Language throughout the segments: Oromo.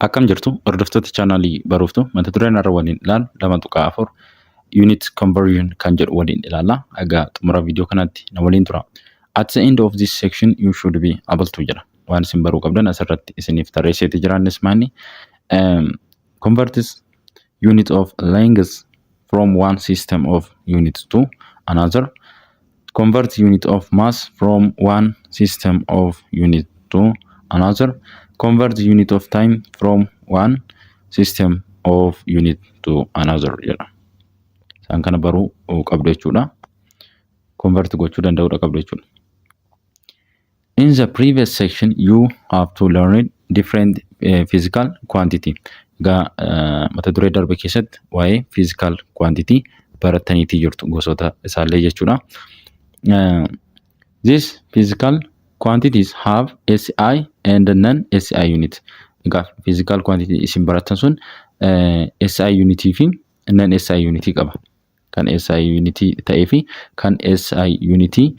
Akkam jirtu, hordoftoota chaanaalii Baruuftuu? Mata dureen har'a waliin ilaalu 2.4 unit conversion kan jedhu waliin ilaalla. Egaa xumura viidiyoo kanaatti na waliin tura. At the end of this section you should be able to jedha. Waan isin baruu qabdan asirratti isiniif tarreesseeti jiraannis maanni converts unit of length from one system of units to another, convert unit of mass from one system of unit to another, convert unit of time from one system of unit to another jedha. Isaan kana baruu qabdu jechuudha. Convert gochuu danda'uudha qabdu jechuudha. In the previous section you have to learn different physical quantity. Egaa mata duree darbe keessatti waa'ee physical quantity barattaniitii jirtu, gosoota isaallee jechuudha. These physical quantities have SI and non-SI unit. Egaa physical quantity isin barattan sun SI unitii fi non-SI unitii qaba. Kan SI unitii ta'ee fi kan SI unitii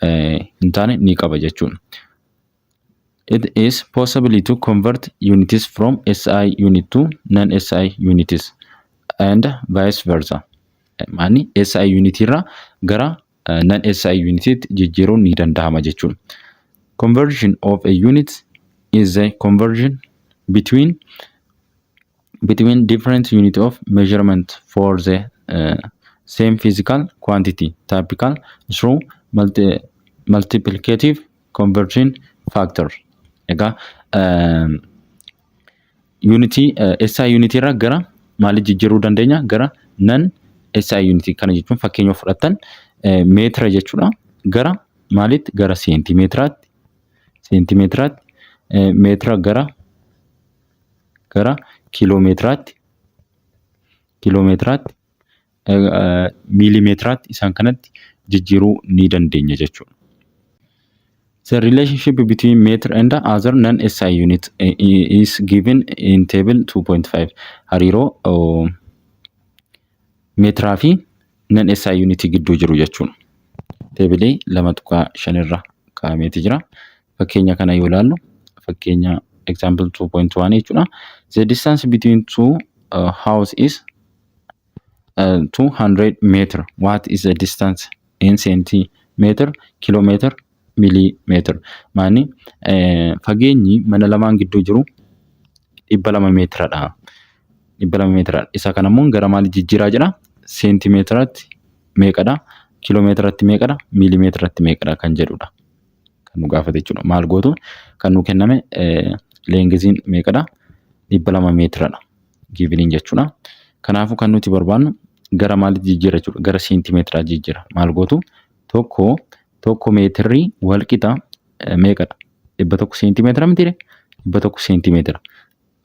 hin taane ni qaba jechuudha. It is possible to convert units from SI unit to non-SI units and vice versa. Maani SI unit irraa gara non-SI unitiitti jijjiiruun ni danda'ama jechuudha. Conversion of a unit is a conversion between different unit of measurement for the same physical quantity, typical through multiplicative conversion factor. Egaa unitii SI unitii irraa gara maaliif jijjiiruu dandeenya? Gara non SI unitii. Kana jechuun fakkeenya fudhattan meetira jechuudha. Gara maalitti? Gara seentimeetiraatti, meetira gara kiiloomeetiraatti, miilimeetiraatti, isaan kanatti jijjiiruu ni dandeenya jechuudha. The relationship between meter and other non-SI unit is given in table 2.5. Hariiroo meetiraa fi non-SI unit gidduu jiru jechuudha. Teebilii 2.5 irra kaa'ameeti jira. Fakkeenya kana yoo ilaallu, fakkeenya example 2.1 jechuudha. The distance between two house is 200 meter. What is the distance in centimeter, kilometer, millimeter? Maani fageenyi mana lamaan gidduu jiru 200 meetiradha. 200 meetiradha. Isa kana immoo gara maali jijjiiraa jira? Seentimeetiratti meeqadha? Kiiloomeetiratti meeqadha? Miilimeetiratti meeqadha kan jedhudha. Kan nu gaafate jechuudha. Maal gootu? Kan nu kenname lengthiin meeqadha? 200 meetiradha. Giveniin jechuudha. Kanaafuu kan nuti barbaannu gara maalitti jijjiira jechuudha? Gara seentimeetiraa jijjiira. Maal gootu? Tokko meetirri wal qixa meeqadha? 100 seentimeetira mitiire? 100 seentimeetira.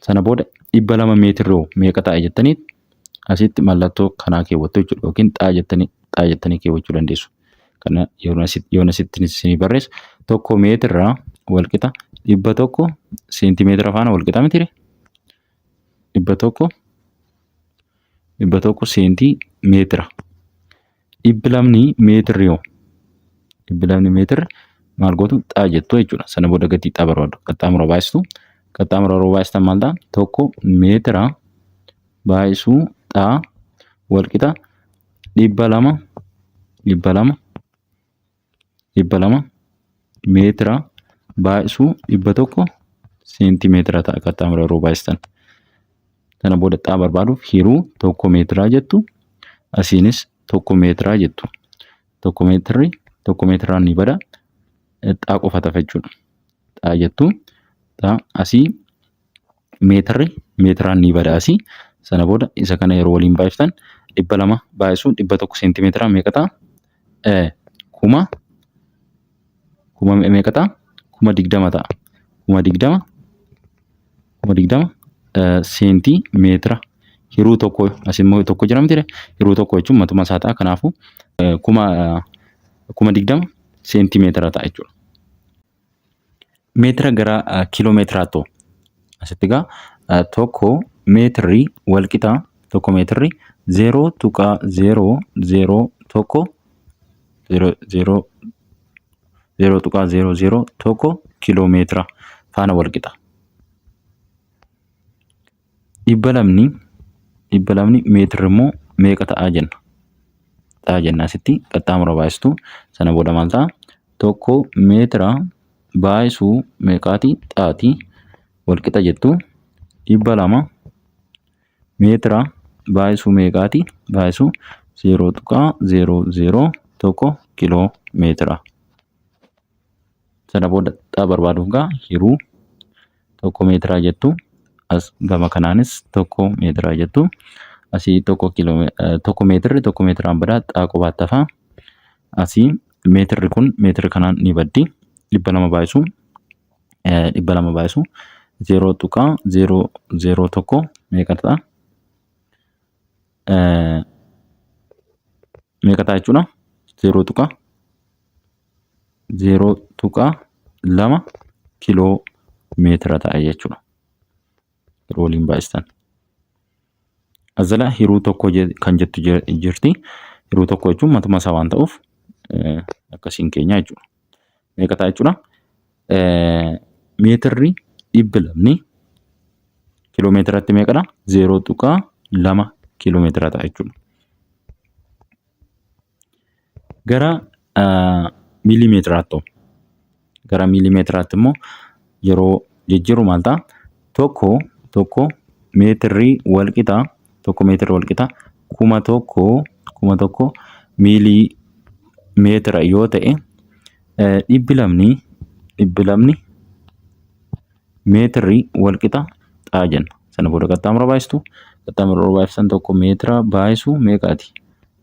Sana booda 200 meetirri hoo meeqa ta'a jettanii asitti mallattoo kanaa keewwattu jechuudha. Yookiin xaa jettanii keewwachuu dandeessu. Kana yoon asitti isinii barreessu, 1 meetirraa wal qixa 100 seentimeetira faana wal qixa mitiire? 100 seentimeetira. 200 meetirri hoo? 200 meetirri maal gootu? Xaa jettu jechuudha. Sana booda gatii xaa barbaadu. Qaxxaamura baay'istu. Qaxxaamura yeroo baay'istan maal ta'a? 1 meetira baay'isuu xaa wal qixa 200 meetira baay'isuu 100 seentimeetira ta'a qaxxaamura yeroo baay'istan. Sana booda xaa barbaaduuf hiruu 1 meetiraa jettu, asiinis 1 meetiraa jettu. 1 meetirri 1 meetiraan ni bada, xaa qofa tafa jechuudha. Xaa jettu, xaa asii meetirri meetiraan ni bada asii. Sana booda isa kana yeroo waliin baay'iftan, 200 baay'isuu 100 seentimeetiraa meeqa ta'a? Kuma meeqa ta'a? 20,000 ta'a. 20,000 seentimeetira hiruu 1, as immoo 1 jira miti, hiruu 1 jechuun matuma isaa ta'a. Kanaafuu 20,000 seentimeetira ta'a jechuudha. Meetira gara kiiloomeetiraatti asitti egaa 1 meetirri wal qixa 1 meetirri 0.001 0.001 kiiloomeetira faana wal qixa. Dhibba lamni 200 meetirri immoo meeqa ta'aa jenna? Ta'a jenna asitti qaxxaamura baay'istu sana booda maal ta'a? Tokko meetira baay'isuu meeqaati? Xaati walqixa jettu 200 meetira baay'isuu meeqaati? Baay'isuu 0.001 kiiloo meetira. Sana booda xaa barbaaduuf gaa hiruu tokko meetiraa jettu as gama kanaanis tokko meetiraa jettu asii tokko kiiloo tokko meetirri tokko meetiraan badaa xaa qobaatti hafa asii meetirri kun meetirri kanaan ni baddi 200 baay'isu 200 baay'isu 0.001 meeqa ta'a? Meeqa ta'a jechuudha? 0.0.2 kiiloo meetira ta'a jechuudha. Yeroo waliin baay'istan. As jala hiruu tokko kan jettu jirti. Hiruu tokko jechuun matuma isaa waan ta'uuf akkasiin keenya jechuudha. Meeqa ta'a jechuudha? Meetirri 200 kiiloo meetiratti meeqadha? 0.2 kiiloo meetira ta'a jechuudha. Gara miilimeetiraatti hoo? Gara miilimeetiraatti immoo yeroo jijjiirru maal ta'a? Tokko tokko meetirri wal qixa tokko meetirri wal qixa 1000 miilii meetira yoo ta'e 200 meetirri wal qixa xaa jenna. Sana booda qaxxaamura baay'istu. Qaxxaamura yeroo baay'iftan tokko meetira baay'isu meeqaati?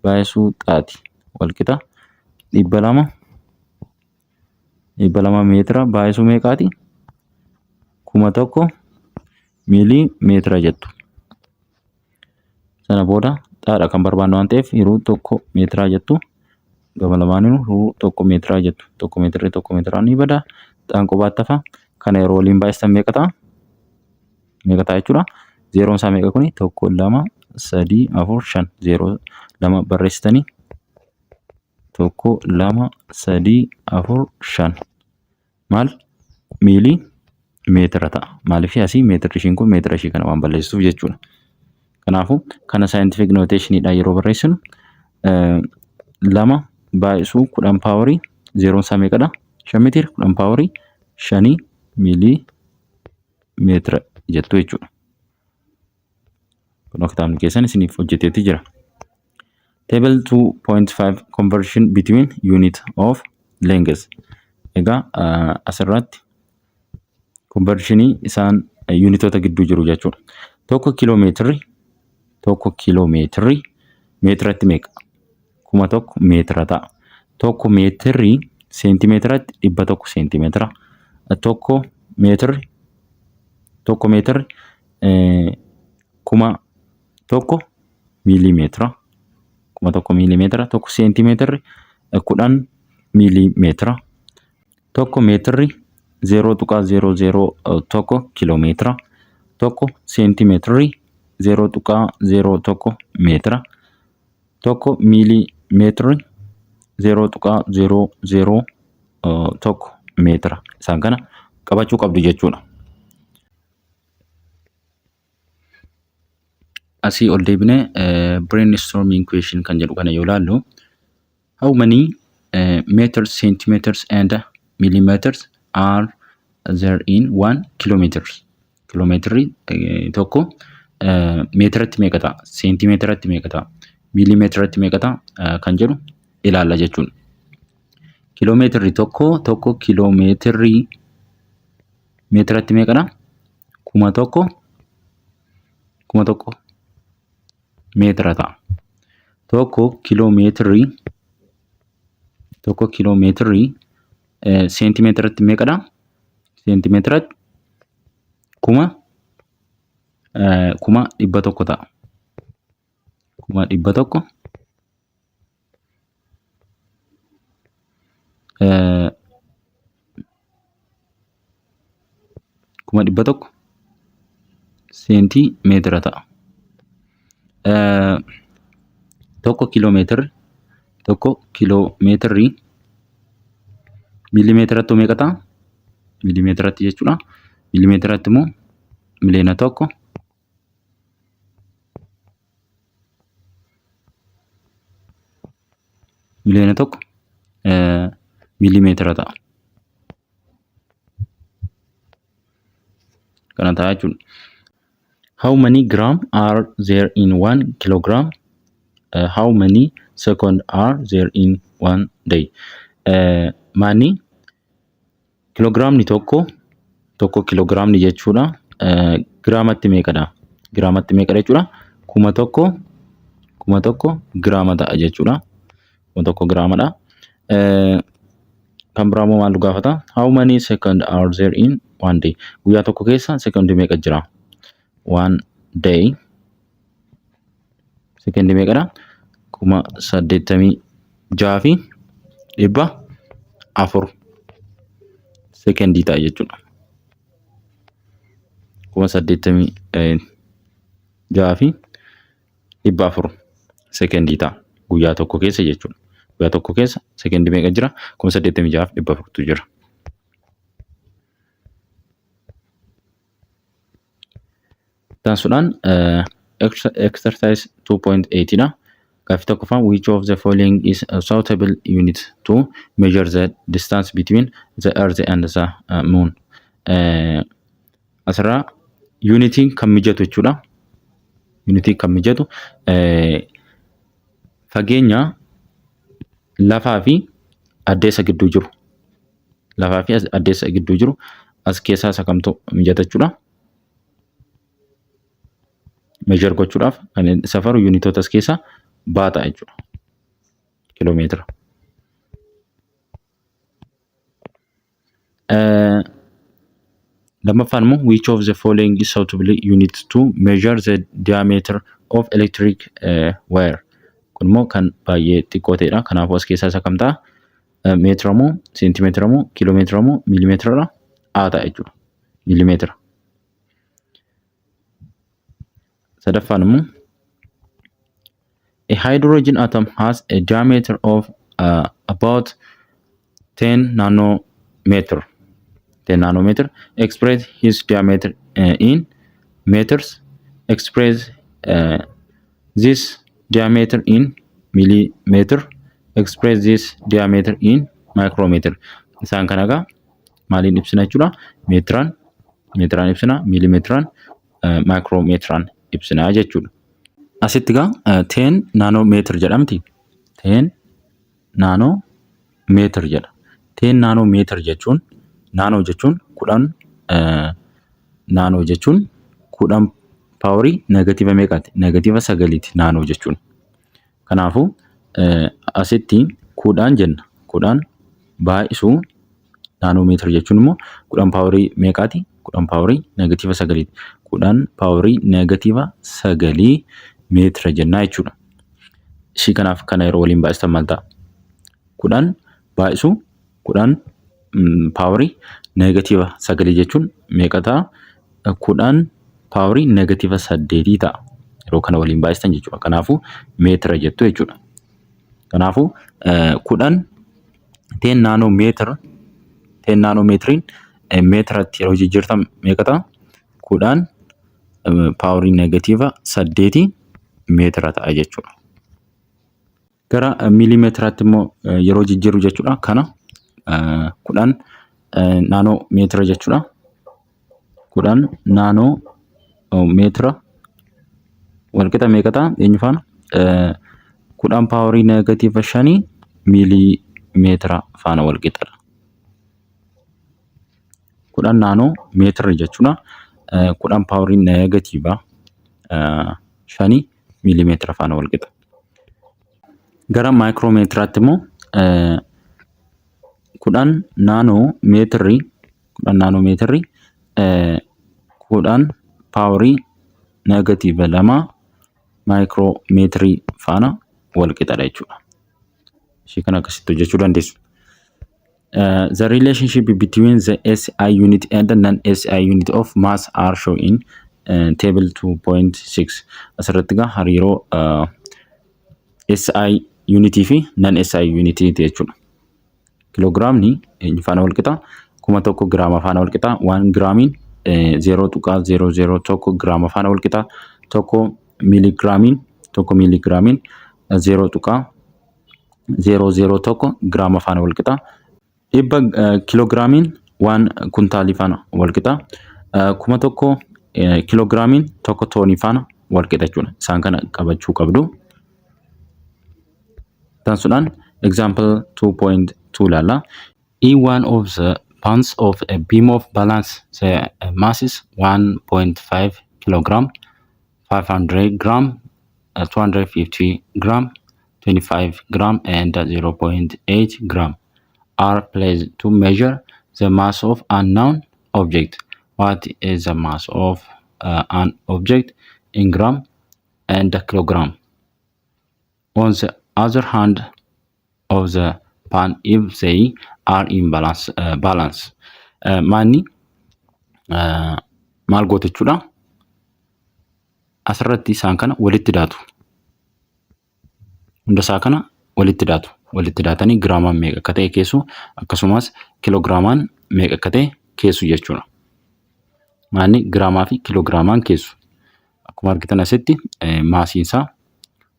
Baay'isuu xaati. Wal qixa 200 meetira baay'isuu meeqaati? 1000 miilii meetira jettu. Sana booda xaadha kan barbaannu waan ta'eef yeroo tokko meetiraa jettu gama lamaaniinuu yeroo tokko meetiraa jettu tokko meetirri tokko meetiraan ni bada xaan qobaatti hafa kana yeroo waliin baay'istan meeqa ta'a? Meeqa ta'a jechuudha? Zeeroon isaa meeqa kuni? Tokko lama sadii afur shan zeeroo lama barreessitanii tokko lama sadii afur shan maal miilii meetira ta'a. Maaliif asii meetirri ishiin kun meetira ishii kana waan balleessituuf jechuudha. Kanaafuu kana scientific notationidhaan yeroo barreessinu lama baay'isuu 10 paawarii zeeroon isaa meeqadha? Shan mitiira 10 paawarii shanii miilii meetira jettu jechuudha. Kunoo kitaabni keessan isiniif hojjeteeti jira. Table 2.5 conversion between unit of length. Egaa asirratti conversionii isaan yuunitoota gidduu jiru jechuudha. Tokko kiiloomeetirri tokko kiiloomeetirri meetiratti meeqa? 1000 meetira ta'a. Tokko meetirri seentimeetiratti 100 seentimeetira. Tokko meetirri tokko meetirri 1000 miiliimeetira. 1000 miiliimeetira. Tokko seentimeetirri 10 miiliimeetira. Tokko meetirri 0.001 kiiloomeetira. Tokko seentimeetirri 0.01 meetira. Tokko miilii meetirri 0.001 meetira. Isaan kana qabachuu qabdu jechuudha. Asii ol deebinee brainstorming question kan jedhu kana yoo ilaallu how many meters, centimeters and millimeters are there in one kilometers? Kiiloomeetirri tokko meetiratti meeqa ta'a? Seentimeetiratti meeqa ta'a? Miilimeetiratti meeqa ta'a? Kan jedhu ilaalla jechuudha. Kiiloomeetirri tokko tokko kiiloomeetirri meetiratti meeqadha? 1000 1000 meetira ta'a. Tokko kiiloomeetirii tokko kiiloomeetirii seentimeetiratti meeqadha? Seentimeetiratti 100,000 ta'a. 100,000 100,000 seentii meetira ta'a. Tokko kiiloo meetirri tokko kiiloo meetirri miilimeetiratti meeqa ta'a? Miilimeetiratti jechuudha. Miilimeetiratti immoo 1,000,000 1,000,000 miilimeetira ta'a. Kana ta'a jechuudha. How many gram are there in 1 kilogram? How many second are there in one day? Maani kiloogiraamni tokko tokko kiloogiraamni jechuudha. Giraamatti meeqadha? Giraamatti meeqadha jechuudha? 1000 1000 giraama ta'a jechuudha. 1000 giraamadha. Kan biraa immoo maal nu gaafata? How many second are there in one day? Guyyaa tokko keessa sekondii meeqa jira? One day sekondii meeqadha? 86,400 sekondii ta'a jechuudha. 86,400 sekondii ta'a guyyaa tokko keessa jechuudha. Guyyaa tokko keessa sekondii meeqa jira? 86,400tu jira. Taasisuudhaan exercise 2.8 dha. Gaaffii tokkoffaan, which of the following is a suitable unit to measure the distance between the earth and the moon? Asirraa yuunitiin kan mijatu jechuudha. Yuunitiin kan mijatu fageenya lafaa fi addeessa gidduu jiru. Lafaa fi addeessa gidduu jiru as keessaa isa kamtu mijata jechuudha. Measure gochuudhaaf kan inni safaru yuunitoota as keessaa baata jechuudha. Kiloomeetira. Lammaffaan immoo, which of the following is suitable unit to measure the diameter of electric wire? Kun immoo kan baay'ee xiqqoo ta'edha. Kanaafuu as keessaa isa kam ta'a? Meetira moo, seentimeetira moo, kiiloomeetira moo, miilimeetiradha? A ta'a jechuudha. Miilimeetira. Sadaffaan immoo, a hydrogen atom has a diameter of about 10 nanometer. 10 nanometer. Express his diameter in meters. Express this diameter in millimeter. Express this diameter in micrometer. Isaan kana egaa maaliin ibsina jechuudha? Meetiraan, meetiraan ibsina, miilimeetiraan, maayikiroomeetiraan ibsina jechuudha. Asitti egaa 10 naanoomeetir jedhamti. 10 naanoomeetir jedha. 10 naanoomeetir jechuun, naanoo jechuun 10, naanoo jechuun 10 paaworii negatiiva meeqaati? Negatiiva sagaliiti naanoo jechuun. Kanaafuu asitti 10 jenna. 10 baay'isuu naanoomeetira jechuun immoo 10 paaworii meeqaati? 10 paaworii negatiiva sagaliiti. 10 paaworii negatiiva sagalii meetira jennaa jechuudha. Ishii kanaaf kana yeroo waliin baay'istan maal ta'a? 10 baay'isuu 10 paaworii negatiiva sagalii jechuun meeqa ta'a? 10 paaworii negatiiva saddeetii ta'a. Yeroo kana waliin baay'istan jechuudha. Kanaafuu meetira jettu jechuudha. Kanaafuu 10 10 naanoo meetira 10 naanoo meetiriin meetiratti yeroo jijjiirtan meeqa ta'a? 10 paaworii negatiiva saddeetii meetira ta'a jechuudha. Gara miilimeetiraatti immoo yeroo jijjiirru jechuudha. Kana 10 naanoo meetira jechuudha. 10 naanoo meetira walqixa meeqa ta'a? Eenyu faana? 10 paaworii negatiiva shanii miilimeetira faana walqixadha. 10 naanoo meetira jechuudha. 10 paaworii negatiiva shanii miilimeetira faana walqixa. Gara maayikiroomeetiraatti immoo 10 naanoo meetirri 10 naanoo meetirri 10 paaworii negatiiva lama maayikiroomeetirii faana walqixadha jechuudha. Ishii kana akkasitti hojjechuu dandeessu. The relationship between the SI unit and the non-SI unit of mass are shown in table 2.6. Asirratti egaa hariiroo SI unitii fi non-SI unitii jechuudha. Kiloogiraamni eenyu faana wal qixa? 1000 giraama faana wal qixa. 1 giraamiin 0.001 giraama faana wal qixa. 1 miiligiraamiin 1 miiligiraamiin 0. 001 giraama faana wal qixa. 100 kiiloogiraamiin waan kuntaalii faana wal qixa. 1000 kiiloogiraamiin 1 toonii faana wal qixa jechuudha. Isaan kana qabachuu qabdu. Taansuudhaan example 2.2 ilaalla. In one of the pans of a beam of balance the mass is 1.5 kilogram, 500 gram, 250 gram, 25 gram and 0.8 gram are placed to measure the mass of unknown object. What is the mass of an object in gram and kilogram? On the other hand of the pan if they are in balance. Balance. Maanni maal gootu jechuudha? Asirratti isaan kana walitti daatu. Hunda isaa kana walitti daatu. Walitti daatanii giraamaan meeqa akka ta'e keessu, akkasumas kiloogiraamaan meeqa akka ta'e keessu jechuudha. Maanni giraamaa fi kiloogiraamaan keessu. Akkuma argitan asitti maasiin isaa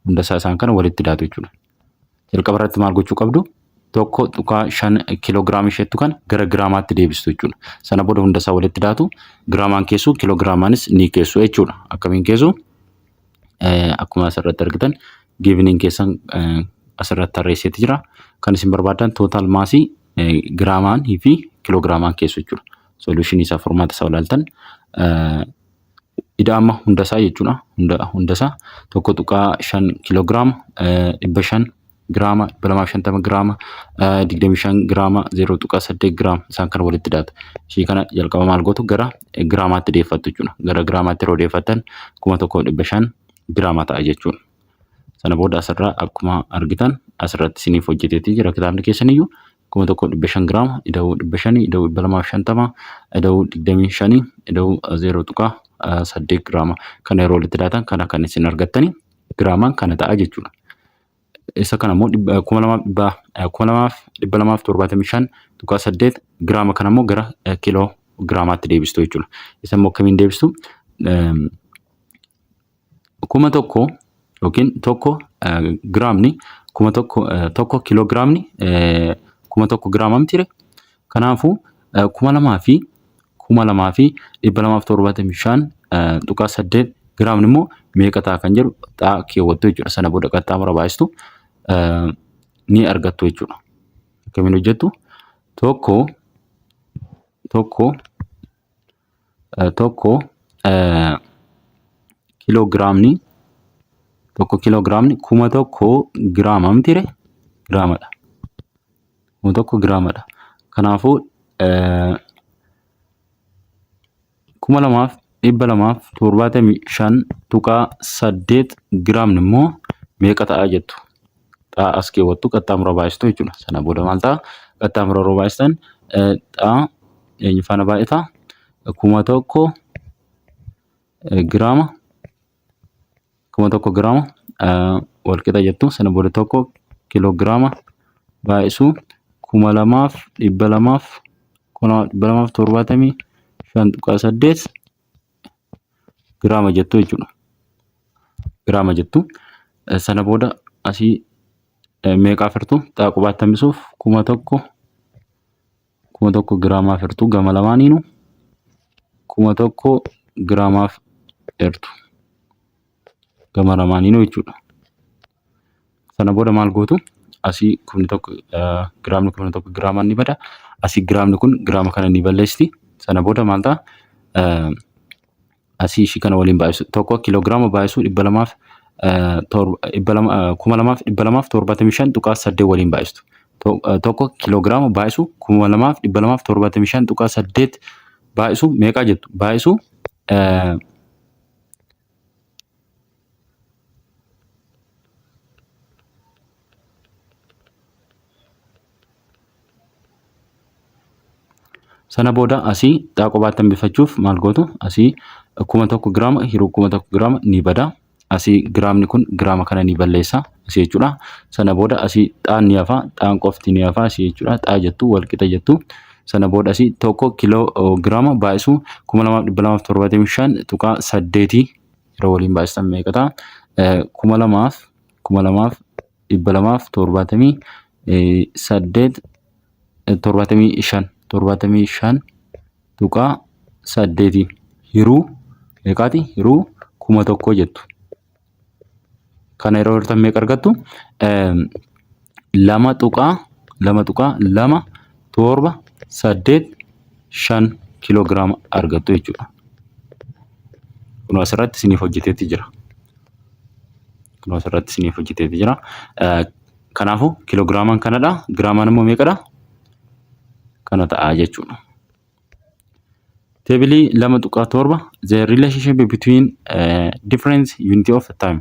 hunda isaa isaan kana walitti daatu jechuudha. Jalqaba irratti maal gochuu qabdu? 1.5 kiiloogiraamii isheettu kana gara giraamaatti deebistu jechuudha. Sana booda hunda isaa walitti daatu, giraamaan keessu, kiiloogiraamaanis ni keessu jechuudha. Akkamiin keessu? Akkuma asirratti argitan giiviniin keessan asirratti tarreesseeti jira. Kan isin barbaadan tootaal maasii giraamaan fi kiiloogiraamaan keessu jechuudha. Soluushinii isaa, furmaata isaa ilaaltan, ida'ama hunda isaa jechuudha. Hunda isaa 1.5 kiiloogiraama, 500 giraama, 250 giraama, 25 giraama, 0.8 giraama isaan kana walitti daatu. Ishii kana jalqaba maal gootu? Gara giraamaatti deeffattu jechuudha. Gara giraamaatti yeroo deeffattan 1500 giraama ta'a jechuudha. Sana booda asirraa akkuma argitan asirratti isiniif hojjeteetii jira kitaabni keessaniyyuu. 1500 giraama ida'uu 500 ida'uu 250 ida'uu 25 ida'uu 0.8 giraama kana yeroo walitti daatan kana kan isin argattani giraamaan kana ta'a jechuudha. Isa kana immoo 2275.8 giraama kana immoo gara kiiloo giraamaatti deebistu jechuudha. Isa immoo akkamiin deebistu? 1000 yookiin 1 giraamni 1000, 1 kiiloo giraamni 1000 giraama mitiire? Kanaafuu 2275.8 giraamni immoo meeqa ta'a kan jedhu xaa keewwattu jechuudha. Sana booda qaxxaamura baay'istu ni argattu jechuudha. Akkamiin hojjettu? Tokko tokko tokko kiiloo giraamni 1 kiiloo giraamni 1000 giraama mitiire? Giraamadha. 1000 giraamadha. Kanaafuu 2275.8 giraamni immoo meeqa ta'a jettu. Xaa as keewwattu, qaxxaamura baay'istu jechuudha. Sana booda maal ta'a? Qaxxaamura yeroo baay'istan xaa eenyu faana baay'ata? 1000 giraama, 1000 giraama walqixa jettu. Sana booda 1 kiiloogiraama baay'isuu 2275.8 giraama jettu jechuudha. Giraama jettu. Sana booda asii meeqaaf hirtu? Xaa qubaatti hambisuuf 1000, 1000 giraamaaf hirtu. Gama lamaaniinuu 1000 giraamaaf hirtu. Gama lamaaniinuu jechuudha. Sana booda maal gootu? Asii 1000, giraamni 1000 giraamaan ni bada. Asii giraamni kun giraama kana ni balleessiti. Sana booda maal ta'a? Asii ishii kana waliin baay'isu. 1 kiiloogiraama baay'isuu 2275.8 waliin baay'istu. 1 kiiloogiraama baay'isu 2275.8 baay'isu meeqaa jettu? Baay'isu Sana booda asii xaa qobaatti hambifachuuf maal gootu? Asii 1000 giraama hiruu 1000 giraama ni bada. Asii giraamni kun giraama kana ni balleessa asii jechuudha. Sana booda asii xaan ni hafa, xaan qofti ni hafa asii jechuudha. Xaa jettu, wal qixa jettu. Sana booda asii 1 kiiloo giraama baay'isuu 2275.8 yeroo waliin baay'istan meeqa ta'a? Kuma lamaaf 278, 75, 75.8 hiruu meeqaati? Hiruu 1000 jettu. Kana yeroo hirtan meeqa argattu? 2.2.2785 kiiloogiraama argattu jechuudha. Kun asirratti isiniif hojjeteetti jira. Kun asirratti isiniif hojjeteetti jira. Kanaafuu kiiloogiraamaan kanadha. Giraamaan immoo meeqadha? Kana ta'a jechuudha. Teebilii 2.7, the relationship between different unit of time.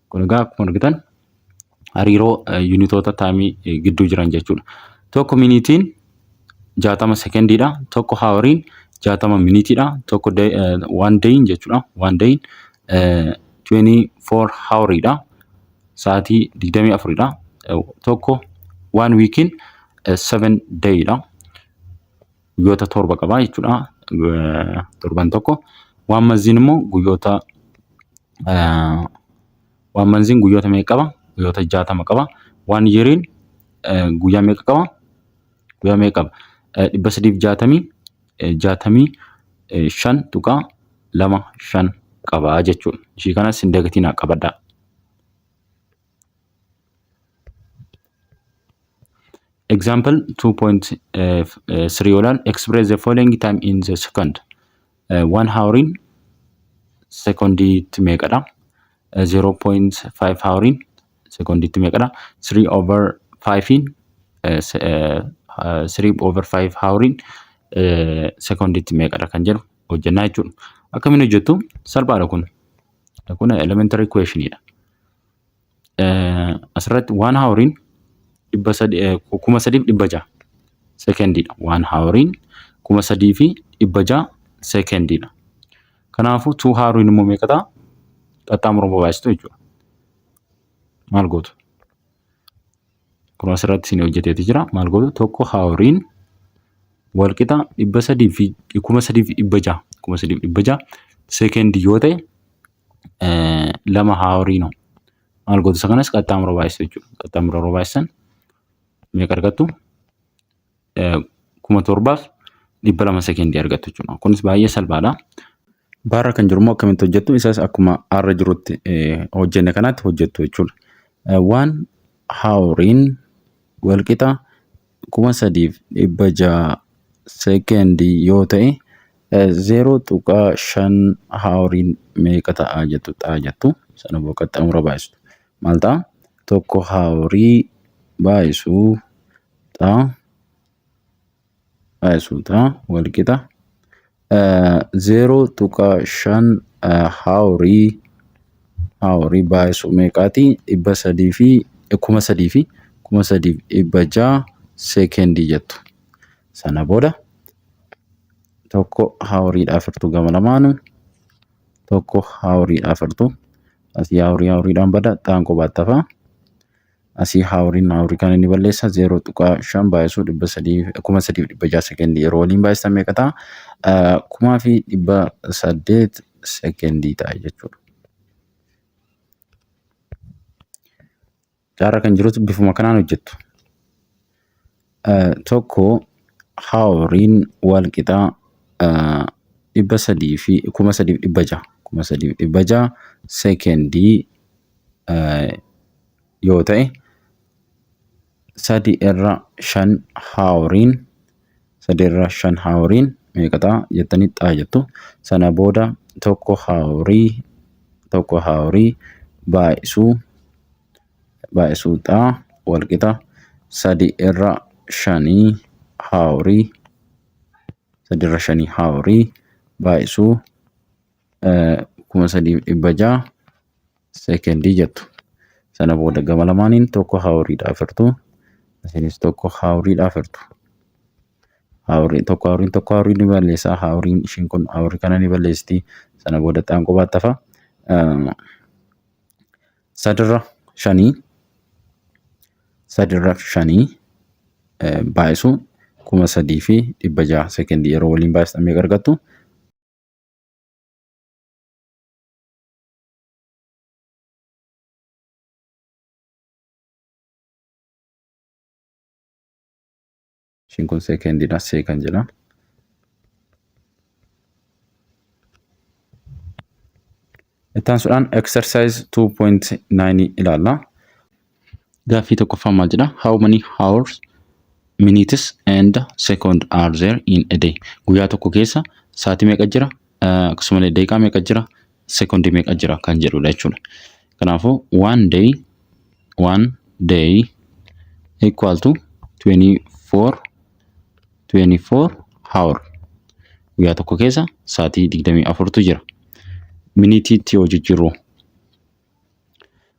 Kun egaa akkuma argitan hariiroo yuunitoota taayimii gidduu jiran jechuudha. Tokko miniitiin 60 sekendiidha. Tokko haawariin 60 miniitiidha. Tokko one dayin jechuudha. One dayin 24 haawariidha. Sa'aatii 24dha. Tokko one weekiin 7 dayidha. Guyyoota 7 qaba jechuudha. Torban tokko. One monthiin immoo guyyoota, one monthiin guyyoota meeqa qaba? Guyyoota 60 qaba. One yeariin guyyaa meeqa qaba? Guyyaa meeqa qaba? 360, 65.25 qaba jechuudha. Ishii kanas hin dagatinaa, qabadhaa. Example 2.3 olaal, express the following time in the second. One houriin sekondiitti meeqadha? 0.5 houriin sekondiitti meeqadha? 3 over 5in 3 over 5 houriin sekondiitti meeqadha kan jedhu hojjennaa jechuudha. Akkamiin hojjettu? Salphaadha kun. Kun elementary questionidha. Asirratti one houriin 3600 sekendiidha. One houriin 3600 sekendiidha. Kanaafuu two houriin immoo meeqa ta'a? Qaxxaamura bobaa'istu jechuudha. Maal gootu? Kun asirratti isin hojjeteeti jira. Maal gootu? Tokko houriin walqixa 300 fi 3600, 3600 sekendii yoo ta'e, lama houriin maal gootu? Isa kanas qaxxaamura baay'istu jechuudha. Qaxxaamura yeroo baay'isan meeqa argattu? 7200 sekendii argattu jechuudha. Kunis baay'ee salphaadha. Baarra kan jiru immoo akkamitti hojjettu? Isas akkuma arra jirutti hojjenne kanaatti hojjettu jechuudha. One houriin walqixa 3600 sekendii yoo ta'e, 0.5 houriin meeqa ta'a jettu, ta'a jettu. Sana booda qaxxaamura baay'istu. Maal ta'a? Tokko hourii baay'isuu ta'a baay'isuu ta'a walqixa 0.5 hourii baay'isuu meeqaati? 300 fi 3000 fi 3600 sekendii jettu. Sana booda tokko houriidhaaf hirtu, gama lamaanuu tokko houriidhaaf hirtu. Asii hourii houriidhaan bada, xaan qobaatti hafa. Asii houriin hourii kan inni balleessa. 0.5 baay'isuu 300, 3600 sekendii yeroo waliin baay'isan meeqa ta'a? 1800 sekendii ta'a jechuudha. Caarra kan jirutu bifuma kanaan hojjettu. Tokko houriin wal qixaa 300 fi 3600, 3600 sekendii yoo ta'e, 3/5 houriin, 3/5 houriin meeqa ta'a jettanii xaa jettu. Sana booda tokko hourii, tokko hourii baay'isuu xaa walqixa 3/5 hourii, 3/5 hourii baay'isuu 3600 sekendii jettu. Sana booda gama lamaaniin tokko houriidhaaf hirtu. Isinis tokko houriidhaaf hirtu. Hourii tokko, houriin tokko hourii ni balleessa. Houriin ishiin kun hourii kana ni balleessiti. Sana booda xaan qobaatti hafa. 3/5, 3/5 baay'isuu 3600 sekendii yeroo waliin baay'istan meeqa argattu? Ishiin kun seekendiidha. Seekan jedha. Itti aansuudhaan exercise 2.9 ilaalla. Gaaffii tokkoffaa maal jedha? How many hours, minutes and second are there in a day? Guyyaa tokko keessa sa'aatii meeqa jira? Akkasumallee daqiiqaa meeqa jira? Sekondii meeqa jira kan jedhudha jechuudha. Kanaafuu one day equal to 24 hour. Guyyaa tokko keessa sa'aatii 24tu jira. Minitiitti yoo jijjiirru,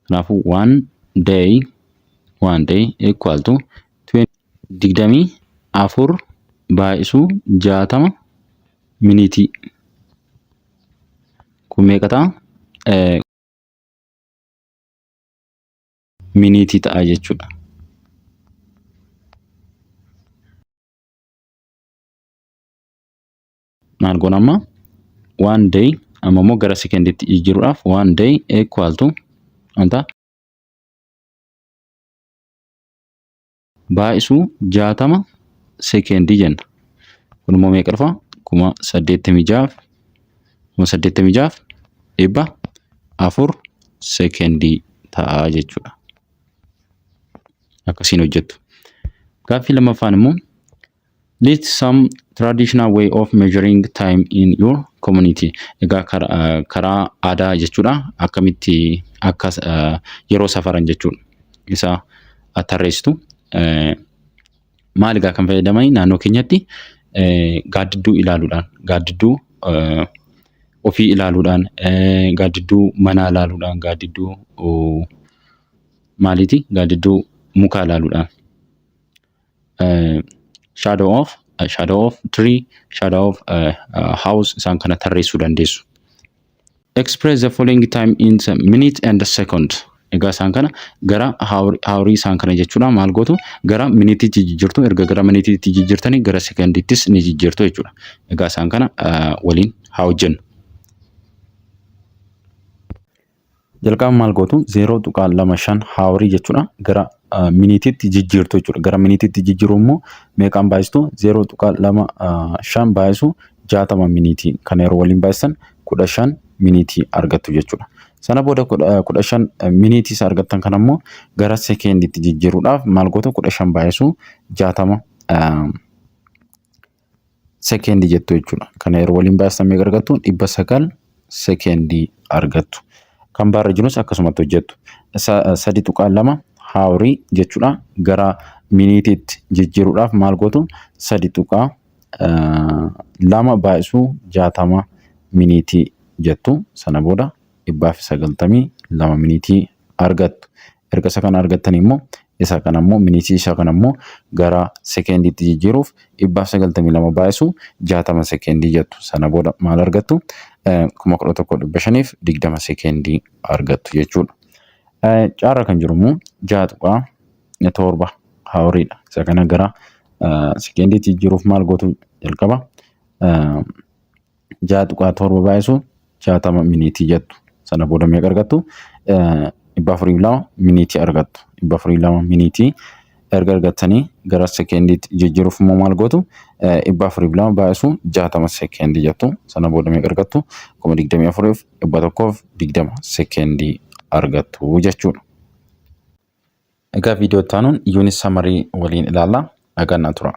kanaafuu one day equal to 24 baay'isuu 60 miniitii. Kun meeqa ta'a? Miniitii ta'a jechuudha. Maal goona amma? One day amma immoo gara sekendiitti jijjiiruudhaaf one day equal to wanta baay'isuu 60 sekendii jenna. Kun immoo meeqa dhufa? 86,000, 86,400 sekendii ta'a jechuudha. Akkasiin hojjettu. Gaaffii lammaffaan immoo, list some traditional way of measuring time in your community. Egaa karaa aadaa jechuudha. Akkamitti akka yeroo safaran jechuudha. Isa tarreessitu. Maal egaa kan fayyadamanii naannoo keenyatti? Gaaddidduu ilaaluudhaan, gaaddidduu ofii ilaaluudhaan, gaaddidduu manaa ilaaluudhaan, gaaddidduu maaliiti? Gaaddidduu mukaa ilaaluudhaan. Shadow of tree, shadow of house, isaan kana tarreessuu dandeessu. Express the following time in the minute and second. Egaa isaan kana gara hourii isaan kana jechuudha, maal gootu? Gara minitiitti jijjiirtu. Erga gara minitiitti jijjiirtanii gara sekondiittis ni jijjiirtu jechuudha. Egaa isaan kana waliin haa hojjennu. Jalqaba maal gootu? 0.25 hourii jechuudha gara minitiitti jijjiirtu jechuudha. Gara minitiitti jijjiiruu immoo meeqaan baay'istu? 0.25 baay'isu 60 miniitii. Kana yeroo waliin baay'isan 15 miniitii argattu jechuudha. Sana booda 15 miniitii isa argattan kana immoo gara sekendiitti jijjiiruudhaaf maal gootu? 15 baay'isu 60 sekendii jettu jechuudha. Kana yeroo waliin baay'isan meeqa argattu? 900 sekendii argattu. Kan baarra jirus akkasumatti hojjettu. 3.2 hourii jechuudha. Gara miniitiitti jijjiiruudhaaf maal gootu? 3.2 baay'isuu 60 miniitii jettu. Sana booda 192 miniitii argattu. Erga isa kana argattanii immoo isa kana immoo, miniitii isa kana immoo gara sekendiitti jijjiiruuf 192 baay'isu 60 sekendii jettu. Sana booda maal argattu? 11,520 sekendii argattu jechuudha. Caarra kan jiru immoo 6.7 houriidha. Isa kana gara sekendiitti jijjiiruuf maal gootu? Jalqaba 6.7 baay'isu 60 miniitii jettu. Sana booda meeqa argattu? 402 miniitii argattu. 402 miniitii erga argattanii gara sekendiitti jijjiiruuf immoo maal gootu? 402 baay'isu 60 sekendii jettu. Sana booda meeqa argattu? 24,120 sekendii argattu jechuudha. Egaa viidiyoo itti aanuun unit summary waliin ilaalla. Nagaan naa tura.